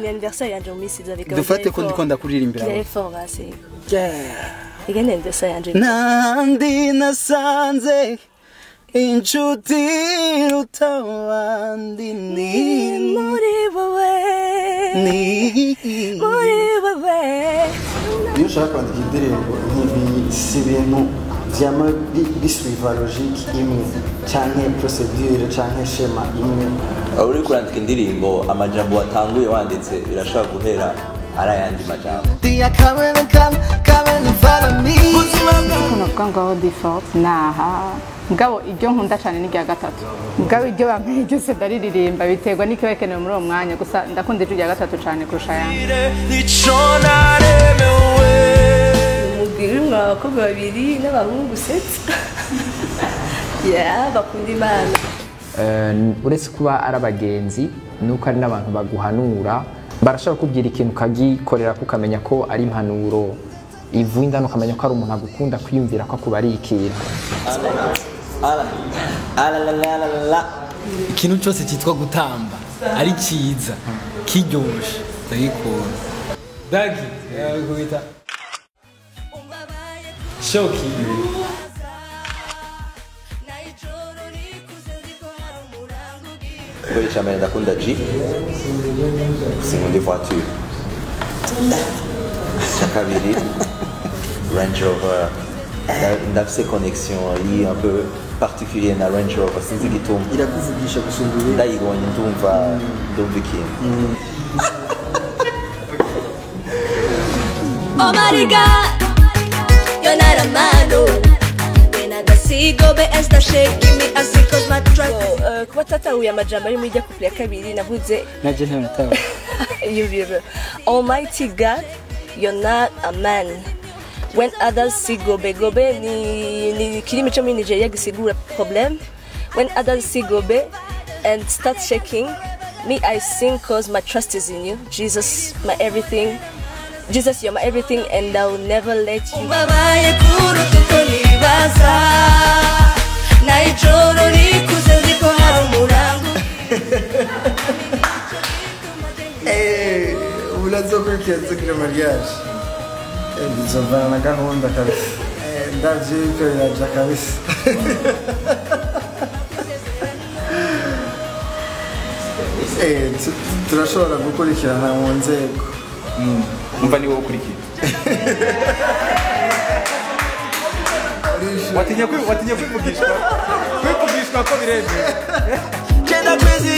Ni anniversaire yanje mu minsi iza bikaba. Dufate ko ndiko ndakuririmbira. Kire fort basi. Yeah. Igene anniversaire yanje. Nandi nasanze inshuti rutabandi ni muri wowe. Ni muri wowe. Iyo ushaka kwandika indirimbo si ibintu vyama bisuiva logique imwe canke procedure canke schéma imwe. Uri kurandika indirimbo amajambo watanguye wanditse birashobora guhera ari ayandi majambo. Kunovuga ngo default naha mugabo iryo nkunda cyane ni rya gatatu, mugabo iryo bampaye ryose ndariririmba biterwa n'ikiba kenewe muri uwo mwanya, gusa ndakunda iryo rya gatatu cyane kurusha ayandi. Umugwi urimwo abakobwa babiri n'abahungu sept. Yeah, bakunda Imana. Uretse kuba ari abagenzi nuko ari n'abantu baguhanura, barashobora kukubwira ikintu ukagikorera ukamenya ko ari impanuro ivuye indani, ukamenya ko ari umuntu agukunda kwiyumvira ko akuba ari ikintu. Ikintu cyose cyitwa gutamba ari cyiza kiryoshe ndagikunda. Dagi yakubita shoki. Kubera cyane ndakunda Jeep, sinkunda voiture. Kabiri Range Rover, ndafise connexion iri un peu particulier na Range Rover, sinzi igituma irakuvugisha gusumba ibindi. Ndayibonye ndumva ikintu. Oh my God, you're not a man. When I see go be and start shaking me as it cause my trust. Kuba tatahuye amajambo ari muri rya couple ya kabiri navuze naje ntayo natahuye. Yumvira Almighty God, you're not a man. When others see gobe gobe ni kirimi cyo muri Nigeria gisigura problem. When others see gobe and start shaking me, I sing cause my trust is in you. Jesus, my everything. Jesus, you're my everything and I will never let you. Babaye kuruta uko nibaza, na ijoro rikuze nzi ko hari umurango. Urazokurikira nzogira mariage. Bizovana na gahunda kabisa. Ndavyo yuko biraja kabisa. Turashobora gukurikirana mu nzego. Umva ni wowe ukurikira. Watinya kwivugishwa. Kwivugishwa ko biremewe. Genda kwezi